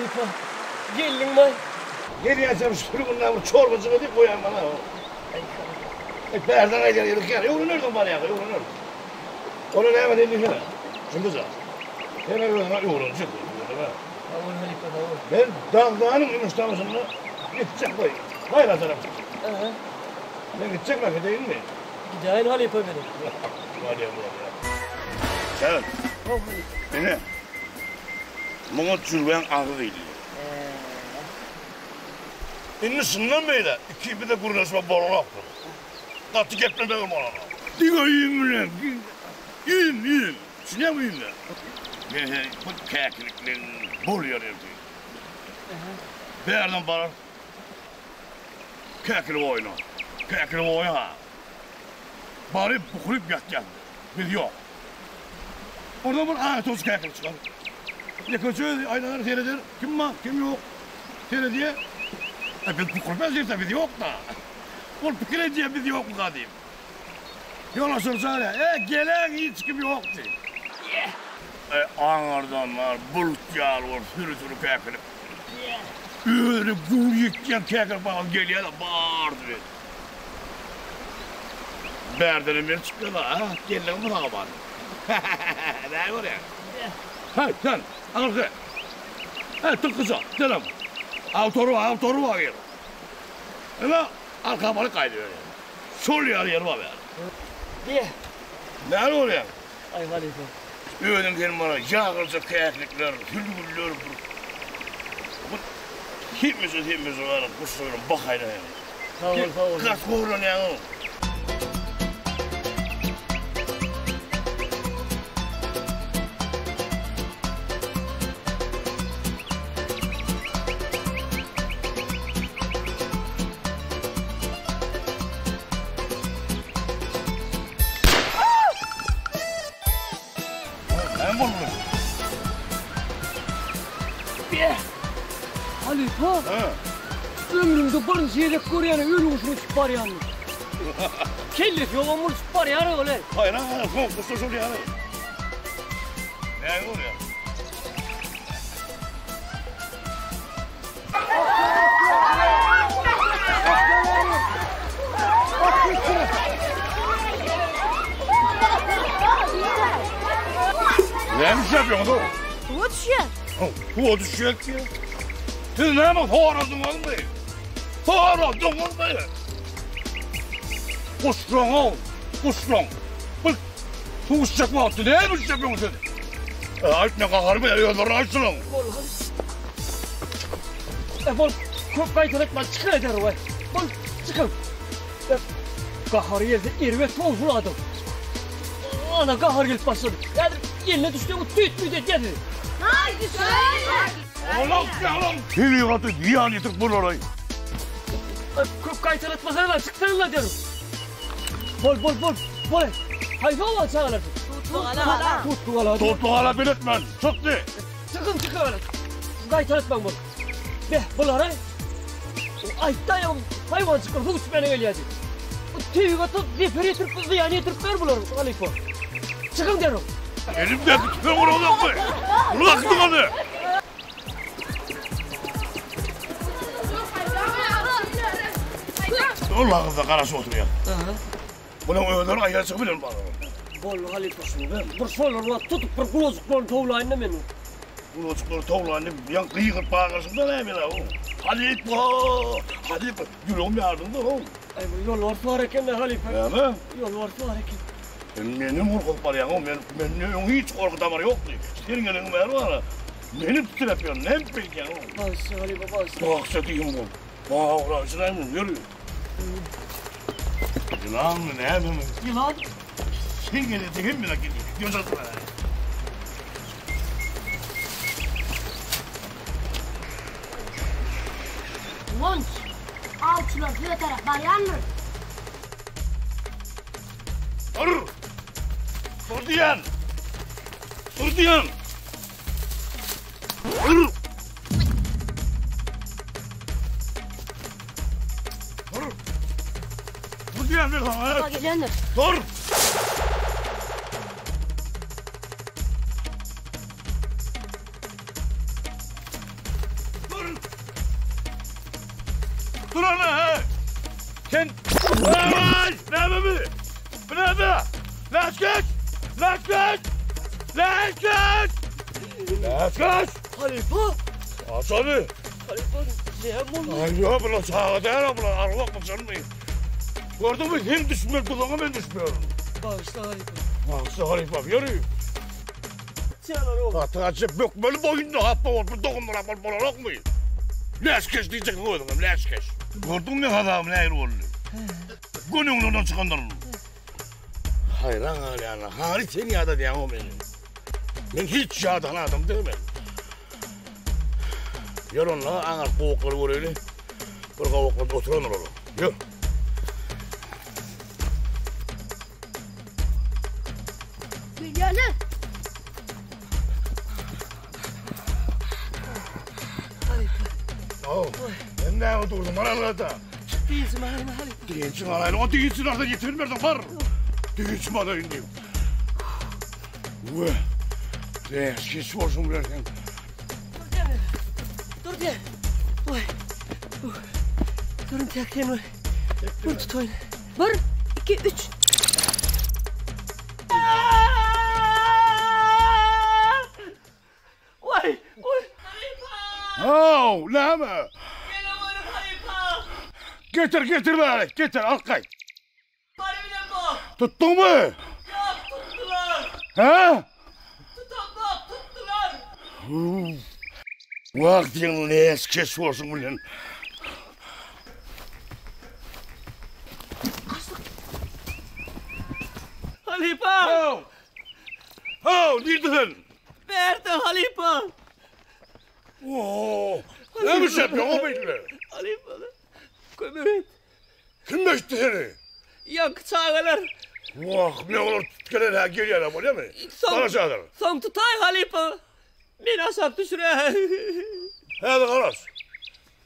Halypa, geldiňmi? Gelýänçäm şu sürgünden bir çorbajyk edip goýaýyn bana. Aý, bärden gaýdýan ýeri kän. Öwrenersiň barýanka, öwrenersiň. Ony näme diýdiňsene? Jümbijan. Sen özüňe öwrenjek. Sag bol halypa, sag bol. Men Dagdanyň ümüş-tamyşynda gitjek goý. Gaýra tarap gitjek. Men gitjekmi, gideýinmi? Gidäýin halypa meniň. Bolýa, bolýa. Sen. Haw halypa. Ine. Muňa jülgäň agzy diýilýär. Indi şundan beýläk ikimize gürleşmek bolanokdyr. Gaty geplemegem bolanok. Diňe üýüm bilen. Üýüm, üýüm. Düşünýäňmi üýüme? Men seni bu käkilikleň bol ýer ertir. Bärden barar. Käkilik oýna. Käkilik oýna-ha. Baryp bukulyp ýatýas. Biz ýok. Oradan bir aýatowçy käkilik çykar. Ýekeje özi aýlanar sereder, kim bar, kim ýok. Seredýär. E biz bukulyp ýatyrys-a, biz ýok-da. Ol pikir edýär biz ýokmuka diýip. Ýolbaşçyny çagyrýar. E, geleň hiç kim ýok diýip. E, aňyrdan bar bulut ýaly bolup süri-süri käkilik. Özüne güwür ýetýän käkilik bagasy gelýär-de bardy bilen. Bärdenem men çykýan-a, a? Geldiňmi saňa bar? Näme görýäň? Häý, sen, aňyrky! Häý, tylkyja, senem! Awtory bar, awtory bar gel. Ine, arka baryp gaýdyberýär. Şol ýaly ýeri bar bärde. Diýe. Näme görýäň? Aý, halypa. Özüň sen maňa ýagyrja käkilikler, sülgünler bir bir hemişe hemişe galyp guşlaryň bakaýyna sen. Sag bol, sag bol. Gaty horlanýaň. Näme boldy? Be! Halypa! Hä? Ömrümde birinji gezek görýän öli guşuň uçup barýanyny. Kellesi ýogam uçup barýar ol-eý. Haýran galan soň guşlar şol ýaly. Näme bolýar? Näme iş yapıyorsunuz oğlum? Suwa düşýär. Suwa düşýär ki. Siz näme soradyňyzmy? Soradyňyzmy? Guşlaň ow, guşlaň. Bu suw içjek wagty näme iş yapıyorsunuz siz? Aýt men gaharym gelýär, özlerini aýtsynlar. E, bol, köp gaýtalatma, çykyň eder we. Bol, çykyň. E, gahary gelse erbet towşuladym. Ana gahar gelip başlady. Häzir eline düşse bu tüýt tüýt edýär sizi. Haý, düşeýin. Olam, olam. Tebigata zyýan ýetirip bolar-aý. E, köp gaýtalatmasaňlar, çyksaňlar derim. Bol, bol, bol, bol. Haýsy oba çagalar? Tutlugala. Tutlugala. Tutlugala beletmen. Çykdy. Çykyň, çykyň. Gaýtalatmaň bol. Beh, bulara aýtdaýam haýwanjyklar suw içmäne gelýärdi. Bu tebigata zeper ýetirip, zyýan ýetirip ber bular, halypa. Çykyň derrew. Elimdäki tüpeňi uralakmy? Urak ony! Ol agyzda garaşyp oturýar. Munuň özleri aýaçygy bilen barar. Boldy halypa. Bir şolar wagt tutup bir gulajyklaryny towlaýyn-da men. Gulajyklary towlaýyn diýip, ýaňy gygyryp bagyryşyň-da näme-le o? Halypa! Halypa! Ýüregim ýardyň-da-ow. Aý bu ýolbars bar eken-dä halypa. Näme? Ýolbars bar eken. Sen menden gorkuzyp barýaň-ow. Men, mende öň hiç gorky damary ýokdy. Sen geleniň bäri bar-a, meni titräp ýör. Näme beýdýäň-ow? Bagyşla halypa, bagyşla. Bagyşla diýdim bol. Bagyşla, ýör. Ýylanmy, nämemi? Ýylan? Sen gelende hemme zat gelýär. Ýojasyna. Guwanç, awçylar size tarap barýandyr. Dur! Dur diýýän! Dur diýýän! Dur! Dur! Dur diýýän men saňa! Dur gelýändir. Dur! Läşkeş! Läşkeş! Läşkeş! Läşkeş! Halypa! Aç hany! Halypa, näme boldy? Aý, ýok, bular çaga däl, bular arwahmy, jynmy? Gördüňmi, sen düşmeli duzaga men düşmüyorum. Bagyşla halypa. Bagyşla halypa, ýöri. Gaty gaçyp bökmeli boýunda hapba bolup bir doganlar bolup bolanokmy? Läşkeş diýjeksin özüňem, läşkeş. Gördüňmi hazabym nähili boldy? Göni öňlerden çykandyryn. Haýran galýan, hany sen ýadadýaň-ow meni. Men hiç ýadan adam däl men. Ýör onda aňyrk gowaklary göreýli. Bir gowaklarda oturandyr olar. Ýör. Gelýärler. Aw, men näme durdum, bar alada. Dynjymy alaýyn halypa. Dynjyňy alaýyn, o dynjyny alsaň ýetirmersiň, bar. Dynjymy alaýyn diýip. We, läşkeş bolşuň bilen sen. Dur diýme. Dur diýe. Oý. Durun tek sen bir. Bir tutaýyn. Bir, iki, üç. Oý, oý. Haw, näme? Gele görüň halypa. Getir, getir bäri, getir, alyp gaýt. Bary bilen bok. Tutduňmy? Ýok, tutdular. Hä? Tutamok, tutdular. Wah, seň läşkeş bolşuň bilen. Halypa! Haw! Haw, nirde sen? Bärde halypa. Oo, näme iş ýapýaň o beýle? Halypa, kömek et. Kim beýtdi seni? Ýaňky çagalar. Wah, men olary tutup gelen-hä gelýän-ä bolýamy? Soň, Garaşadyr. soň tutaý halypa. Meni aşak düşür-ä. Häzir garaş.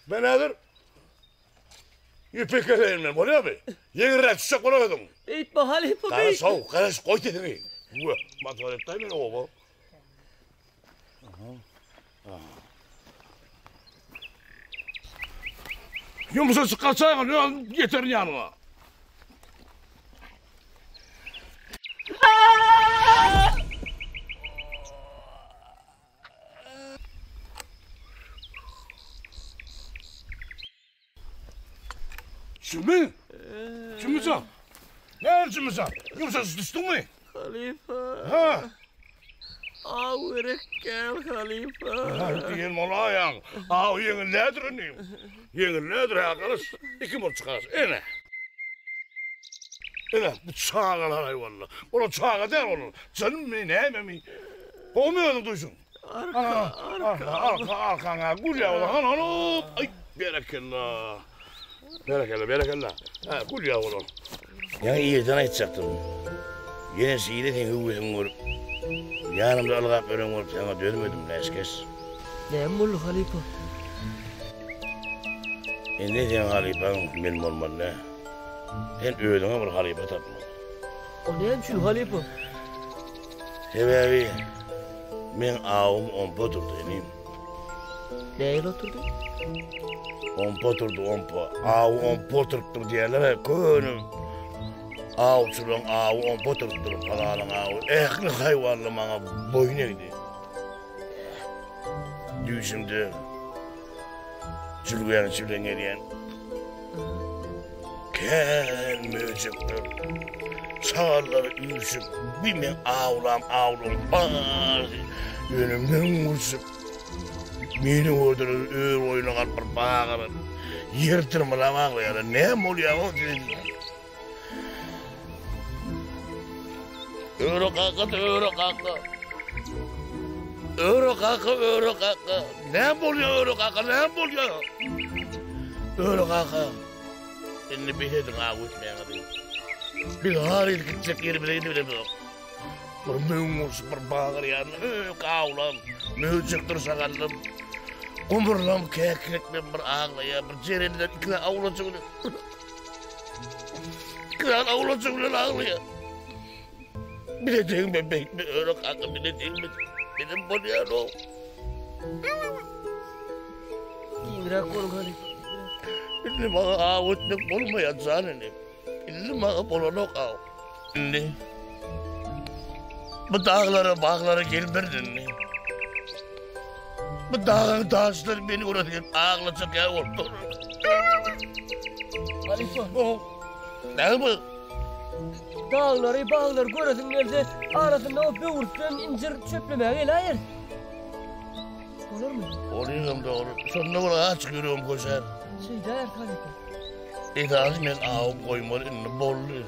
Men häzir ýüpek keseýin men, bolýamy? Ýeňilräk düşjek bolar özüň. Beýtme halypa, beýtme. Garaş, how, garaş, goý sesiňi. Wah, masgara etdäý meni oba. Ýumşajyk gaçaýgyn, özüm ýeterin ýanyňa. Jümmi? Jümmijan? Näme Jümmijan? Ýumşajyk düşdüňmi? Halypa. Ha? Aw gerek gel halypa. Diýen bolaýaň. Aw ýeňil nädir indi? Ýeňil nädir ha galyş? Iki bolup çykarys. Ene. Ene bu çagalar aý walla. Olar çaga däl olar. Jynmy, nämemi? Gowmy özüň duýşuň? Arka, arka. Arka, arkaňa gülýär olar. Hany, hany. Aý, berekella. Berekella, berekella. Hä, gülýär olar. Ýaňy irden aýtjakdym. Ýene şeýle seň höwesiňi görüp, ýanymda ylgap ýören bolup saňa dözmedim, läşkeş. Näme boldy, halypa? Indi seň halypaň men bolmaly däl. Sen özüňe bir halypa tapmaly. O näme üçin, halypa? Sebäbi meň awum ompa oturdy, inim. Nähili oturdy? Ompa oturdy, ompa. Awy ompa oturypdyr diýerler-ä, köne awçylaryň awy ompa oturypdyr, palanyň awy. Ähli haýwanlar maňa boýun egdi. Düýşümde jülgäniň içi bilen gelýän. Kän möjekler, şagallar üýşüp, bir meň awlam awlaryň barysy ýöne möňňürişip, meni gördüler, ör boýuna galyp bir bagyryp, ýer dyrmalap aglaýarlar. Näme bolýar-ow diýdim. Öre kaka, öre kaka. Öre kaka, öre kaka. Näme bolýar öre kaka, näme bolýar? Öre kaka. Indi bes ediň aw etmäňizi. Biz haryt gitjek ýerimize gidibilemzok. Bir möň urşup bir bagyrýan, ök awlam, möjekdir şagallam. Gumurlam käkirekden bir aglaýar, bir jerenler ikisi awlajyk bilen. Kral awlajyk bilen aglaýar. Bile degme beýtme öre kaka bile degme. Benim bolýar o. Giňräk boluň halypa. Indi maňa aw etmek bolmaýar jan inim. Indi maňa bolanok aw. Indi. Bu daglara, baglara gelmerin indi. Bu dagyň daşlary meni göresi gelip aglajak ýaly bolup dur. Halypa. O, näme bu? Daglary, baglary göresiň gelse, arasynda o böwürslen injir çöplemäge geläýer. Bolarmy? Olyňam dogry. Şonda bir açyk ýüregim köşär. Şeýdäýeris halypa. Esasy men awy goýmaly indi boldy.